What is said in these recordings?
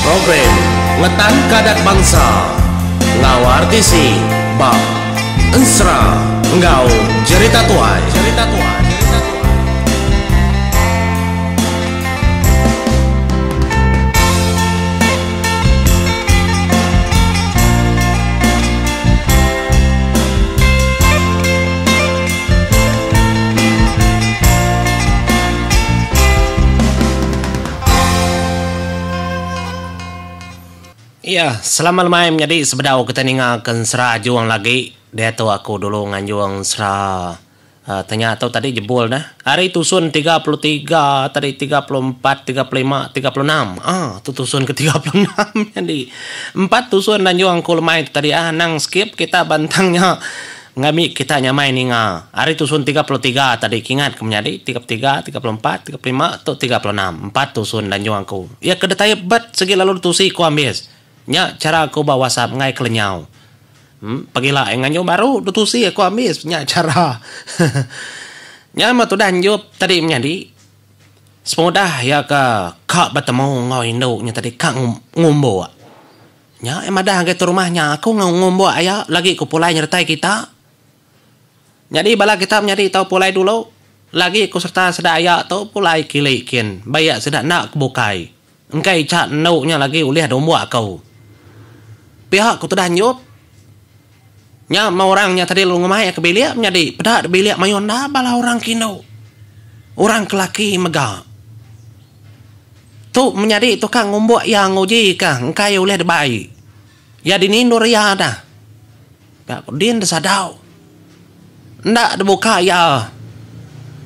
Program Ngetanka Adat Bansa enggau RTC ba Ensera enggau Jerita Tuai. Iya, selama lemai menyadi sebedau kita ninga ke ensera ajung lagi, diatu aku dulu nganjung ensera tanya tu tadi jebul neh. Ari tusun 33 tadi 34, 35, 36. Ah, tu tusun ke 36 nyadi. Empat tusun anjung aku lemai tu tadi ah anang skip kita bantang nya. Ngambi kita nyamai ninga. Ari tusun 33 tadi kingat ke menyadi 33, 34, 35 tu 36. Empat tusun danjung aku. Iya ke ditaip bet sigi lalu ditusi ku ambis. Nya chara aku ba whatsapp enggai ke lenyau. Em pagila iya nganjung baru ditusi aku ambis nya chara. Nya meh tudah enjup tadi menyadi. Sepengudah iya ke ka betemu enggau indu nya tadi ka ngumbuk. Nya iya madah ngagai tu rumah nya, aku enggau ngumbuk aya lagi ku pulai nyertai kita. Nyadi bala kita menyadi tau pulai dulu, lagi ku serta sida aya tu pulai kili kin baik sida enda ke bukai. Engkai icha endu nya lagi ulih dumbuk aku. Pia ku tudah Enjup. Nya meh orang nya tadi lalu ngemai iya ke bilik menyadi peda bilik mayuh enda bala orang ke indu. Orang ke laki mega. Tu menyadi tukang ngumbuk iya nguji ka engkai ulih dibai. Iya dini endur iya dah. Pia ku din disadau. Enda dibuka iya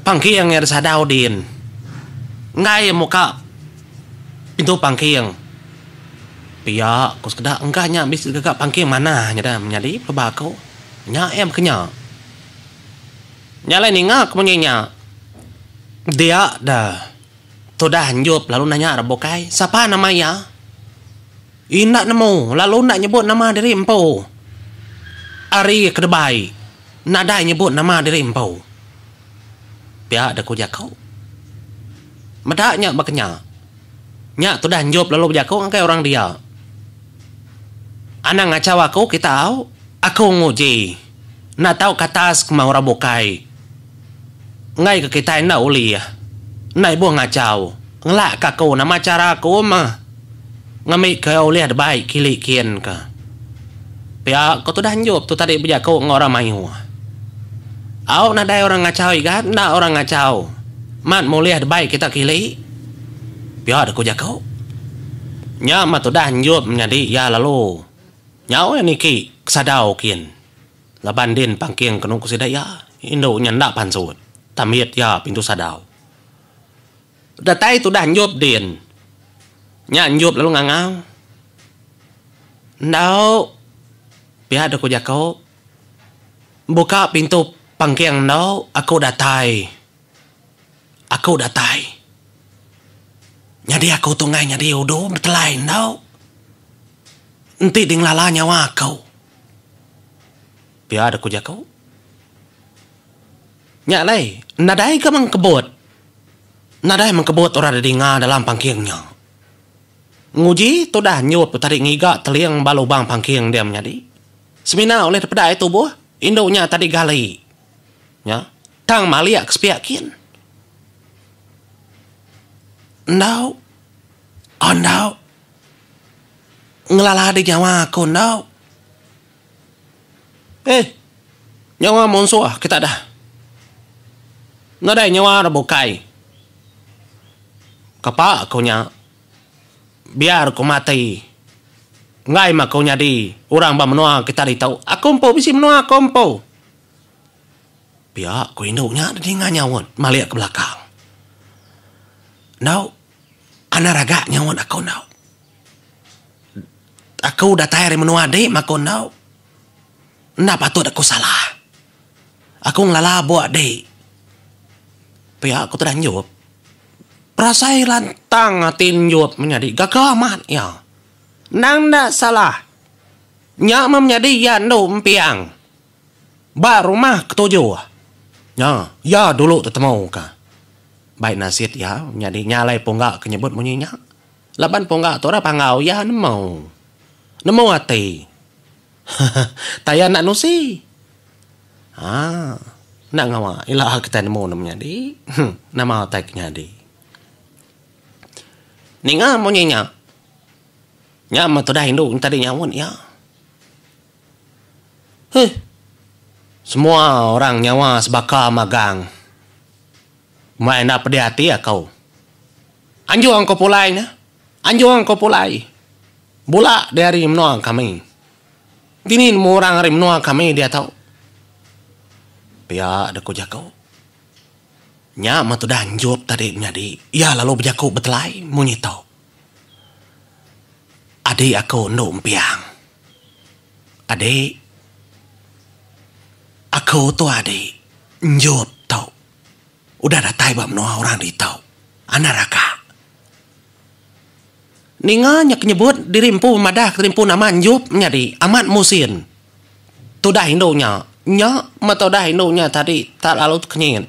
pangking iya disadau din. Enggai iya muka pintu pangking. Pia ku sekeda engka nya bisi gaga pangking manah nya dah menyadi pelaba aku. Nya iya baka nya. Nya alai ninga ku munyi nya dia da. Tudah Enjup lalu nanya orang bukai, Sapa nama iya? Iya enda nemu lalu enda nyebut nama diri empu. Ari ke debai, nadai nyebut nama diri empu. Pia deh ku jaku. Meda nya baka nya. Nya tudah Enjup lalu bejaku ngagai orang dia. Anang ngachau aku kita au. Aku nguji. Enda tau ke atas ke mah orang bukai. Enggai ke kitai enda ulih. Enda ibuh ngachau. Ngelak ke aku nama chara aku mah. Ngambi ke ulih debai kili kin ke. Pia ko tudah Enjup tu tadi bejaku enggau orang mayuh. Au nadai orang ngachau igat enda orang ngachau. Mat mulih debai kita kili. Pia deh ko jaku. Nya mah tudah Enjup menyadi iya lalu. Nyau iya niki ke sadau kin. Laban din pangking kenu ku sida iya, indu nya enda pansut. Tambit iya pintu sadau. Datai tudah enjup din. Nya enjup lalu ngangau. Endau pia deh ku jaku. Buka pintu pangking endau aku datai. Aku datai. Nyadi aku tu enggai nyadi udu betelai endau. Enti di ngelala nyawa aku. Pia deh ku jaku. Nya alai nadai ga mengkebut. Nadai mengkebut orang didinga dalam pangking nya. Nguji tudah nyup tadi ngiga teling ba lubang pangking dia menyadi. Semina ulih dipeda ai tubuh indu nya tadi gali. Nya tang malik ke sepiak kin. Endau endau ngelala di nyawa aku endau. Eh, nyawa munsuh kita dah. Nadai nyawa orang bukai. Kapa ku nya. Biar ku mati. Enggai meh aku nyadi orang ba menua kita ditu. Aku empu bisi menua aku empu. Pia ku indu nya didinga nyaut malik ke belakang. Enggau anak raga nyaut aku enggau. Aku datai ari menua adi meh aku enggau. Enda patut aku salah. Aku ngelala buk adi. Pia ku tudah Enjup. Berasai lantang ati Enjup menyadi gaga amat iya. Endang enda salah. Nya meh menyadi iya endu empiang. Ba rumah ketujuh nya iya dulu tetemuka. Bai nasit iya menyadi nya alai pungga ke nyebut munyi nya. Laban pungga tu orang panggau iya nemu. Nemu ati. Taya enda nusi. Haa. Enda ngawa ila kitai nemu ne menyadi. Nama utai ke nyadi. Ninga munyi nya. Nya meh tudah indu tadi nyaut iya. Huh. Semua orang nyawa sebaka magang. Mai enda pedih ati aku. Anjung ko pulai nya. Anjung ko pulai. Bula di ari menua kami. Dini nemu orang ari menua kami diatu. Pia deh ku jaku. Nya meh tudah Enjup tadi menyadi iya lalu bejaku betelai munyi tu. Adi aku endu empiang. Adi. Aku tu adi Enjup tu. Udah datai ba menua orang ditu. Anak raka. Ninga nya ke nyebut diri empu madah ke diri empu nama Enjup nyadi amat musin. Tudah indu nya. Nya meh tudah indu nya tadi tak lalu tekenyit.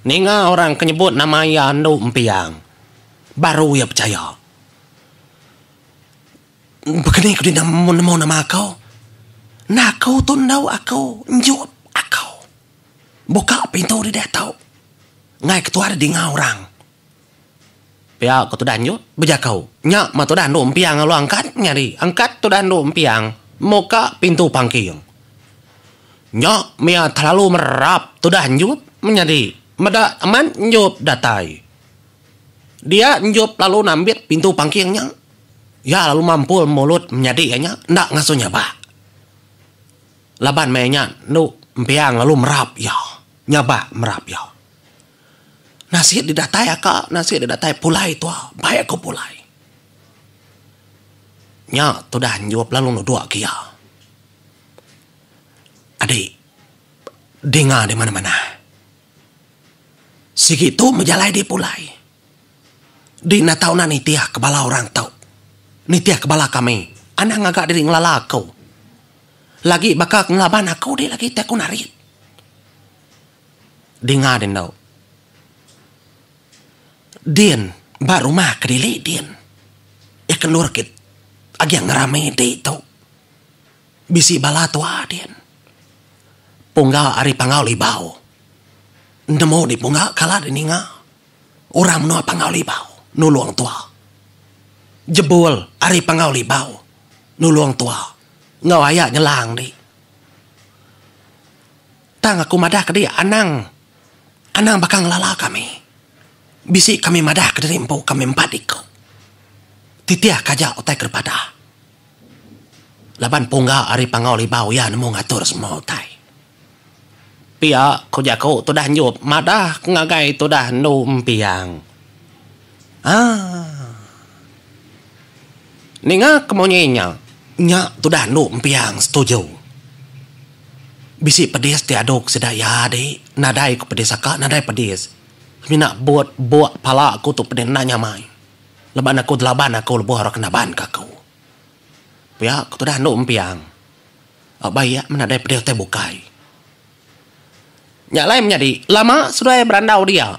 Ninga orang ke nyebut nama iya endu empiang. Baru iya pechaya. Bekeni ku dih nemu nama aku. Enda aku tu endu aku Enjup aku. Buka pintu dih diatu. Enggai ketuai dih dinga orang. Pia ku tudah enjut bejaku. Nya meh tudah endu empiang lalu angkat nyadi. Angkat tudah endu empiang muka pintu pangking. Nya mia terlalu merap tudah enjut menyadi meda amat enjut datai. Dia enjut lalu nambit pintu pangking nya. Iya lalu mampul mulut menyadi iya nya enda ngasuh nyabak. Laban meh nya endu empiang lalu merap iya. Nyabak merap iya. Nasit didatai aka, nasit didatai pulai tua, bai aku pulai. Nya tudah Enjup lalu nuduk ke iya. Adi, dinga di manah-manah. Sigi tu meh jalai di pulai. Di enda tau enda nitih ke bala orang tu. Nitih ke bala kami. Anang ngaga diri ngelala aku. Lagi baka ke ngelaban aku di lagi tai aku narit. Dinga din tu. Din ba rumah kedili din. Iya ke endur ke agi ngerami ti tu. Bisi bala tua din. Pungga ari Panggau Libau. Nemu di pungga kala di ninga orang menua Panggau Libau nulung tua. Jebul ari Panggau Libau nulung tua enggau aya nyelang di. Tang aku madah ke diri anang anang baka ngelala kami. Bisi kami madah ke diri empu kami empat iku. Titih ke aja utai ke dipadah. Laban pungga ari Panggau Libau iya nemu ngatur semua utai. Pia ku jaku tudah Enjup madah ke ngagai tudah Endu Empiang. Aaa. Ninga ke munyi nya, nya tudah Endu Empiang setuju. Bisi pedis ti adu ke sida iya adi, nadai ku pedis aka nadai pedis. Semina but buk pala aku tu pedis enda nyamai. Laban aku telaban aku lebuh orang ke naban ka aku. Pia ku tudah Endu Empiang. Ba iya meh nadai pedis utai bukai. Nya alai menyadi lama seduai berandau dia.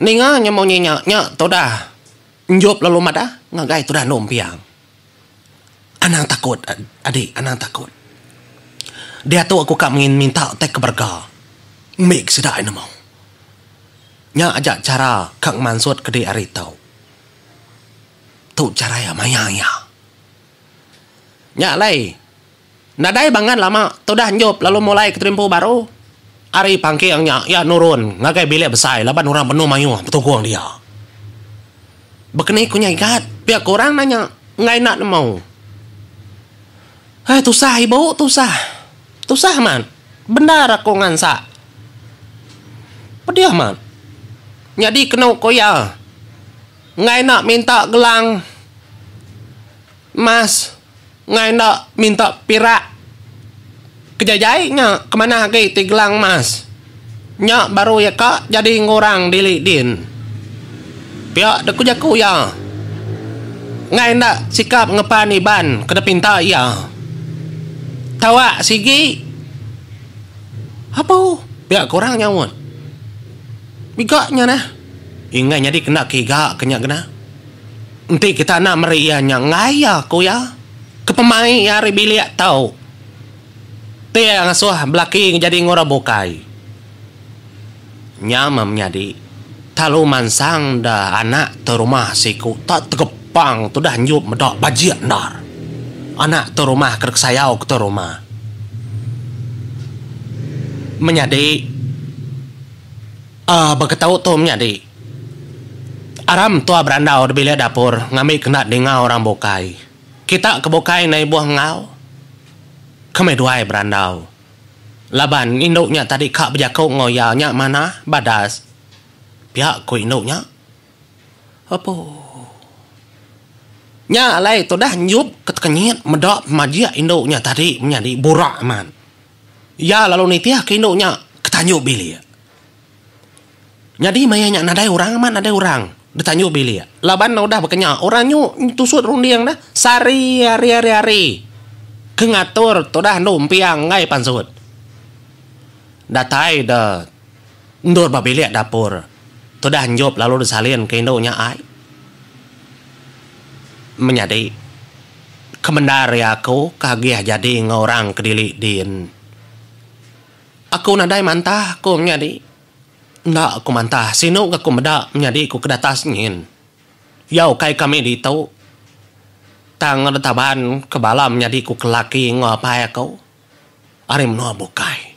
Ninga nya munyi nya nya tudah Enjup lalu madah ngagai tudah Endu Empiang. Anang takut adi anang takut. Diatu aku ka minta utai ke berega mbi ke sida ai nemu. Nya aja chara ka ngemansut ke diri ari tu. Tu chara iya maya iya. Nya alai nadai bangan lama tudah Enjup lalu mulai ke terimpu baru. Ari pangking nya iya nurun ngagai bilik besai laban orang benung mayuh betugung dia. Bekeni ku nya igat pia ku orang nanya enggai enda nemu. Hai tusah ibu tusah. Tusah amat. Bendar aku ngansak. Pedih amat. Nyadi kenu ku iya enggai enda minta gelang emas. Enggai enda minta pirak ke jai-jai nya ke manah agi ti gelang emas. Nya baru iya ka jadi enggau orang dili din. Pia deh ku jaku iya. Enggai enda sikap ngepan Iban ke dipinta iya. Tawak sigi. Apu, pia ku orang nyaut. Iga nya neh. Enggai nyadi kena ke iga ke nya gena. Enti kita enda meri iya nya enggai iya, ku iya. Ke pemai iya ari bilik tau. Ti iya ngasuh belaki jadi enggau orang bukai. Nya meh menyadi, talu mansang da anak tu rumah siku tak tegepang tudah enjup meda bajik endar. Anak tu rumah ke kesayau ke tu rumah. Menyadi. Aaa baka tau tu menyadi. Aram tua berandau di bilik dapur ngambi kena dinga orang bukai. Kita ke bukai enda ibuh enggau. Kami duai berandau. Laban indu nya tadi ka bejaku enggau iya nya manah badas. Pia ku indu nya. Apu. Nya alai tudah nyup ke tekenyit meda pemajik indu nya tadi menyadi burak amat. Iya lalu nitihka indu nya ke tanju bilik. Nyadi maya nya nadai orang amat nadai orang di tanju bilik. Laban ne udah baka nya orang nyu tusut runding ne sehari hari hari hari ke ngatur tudah endu empiang enggai pansut. Datai de endur ba bilik dapur tudah enjup lalu disalinka indu nya ai. Menyadi. Kemendar iya aku ke agih jadi enggau orang ke dili din. Aku nadai mantah aku menyadi. Enda aku mantah sinu ga aku meda menyadi ku ke datas nyin. Iya ukai kami ditu. Tang ditaban ke bala menyadi ku ke laki enggau apai aku ari menua bukai.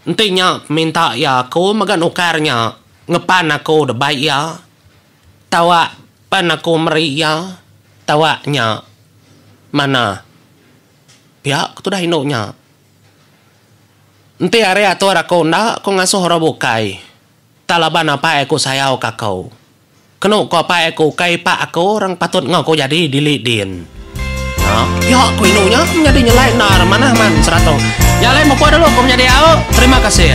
Enti nya peminta iya aku mega nukar nya ngepan aku debai iya. Tawa pan aku meri iya tawa nya manah pia ku tudah indu nya. Enti ari atur aku enda ku ngasuh orang bukai tang laban apai aku sayau ka aku. Kenu ku apai aku ukai ipak aku orang patut enggau aku jadi dili din. Pia ku indu nya menyadi nyelai endar manah man serato. Nya alai mupuk dulu ku menyadi au. Terima kasih.